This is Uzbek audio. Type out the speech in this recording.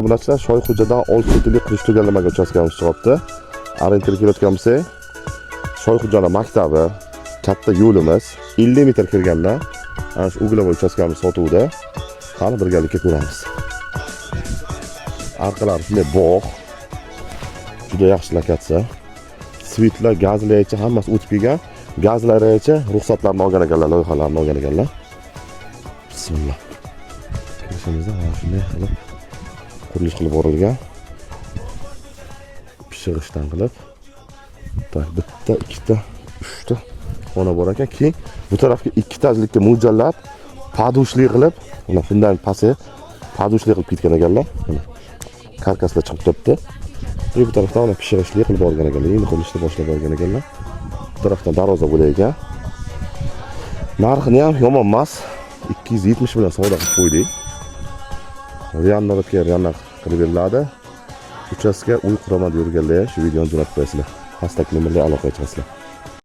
Obunachilar, Shoyxo'jadan 6 sotixlik qurilish tugallamagan uchastkamiz chiqyapti. Orientirga kelayotgan bo'lsak, Shoyxo'jani maktabi, katta yo'limiz 50 metr kirganda ana shu угловой uchastkamiz sotuvda. Qani, birgalikda ko'ramiz. Orqalari shunday bog'. Juda yaxshi lokatsiya. Свет lar, gazlargacha hammasi o'tib kelgan. Gazlargacha ruxsatlarni olgan ekanlar, loyihalarni olgan ekanlar. Bismillah. Kirishimizda mana shunday qilib qurilish qilib borilgan. Pishig'ishdan qilib. Так, bitta, ikkita, uchta xona bor ekan. Keyin bu tarafga ikki etajlikka mo'ljallab, подушли qilib, mana fundament pastga подушли qilib ketgan ekanlar. Mana karkaslar chiqib turibdi. И bu tarafdan mana pishig'ishli qilib olgan ekanlar. Endi qurilishni boshlab olgan ekanlar. Bu tarafdan darvoza bo'lar ekan. Narxini ham yomon emas. 270 bilan savdo qilib qo'ydik. Real narxga, real narx qilib beriladi. Uchastka, uy quraman deb yurganlar shu videoni jo'natib qo'yasizlar. Pastdagi nomerga aloqaga chiqasizlar.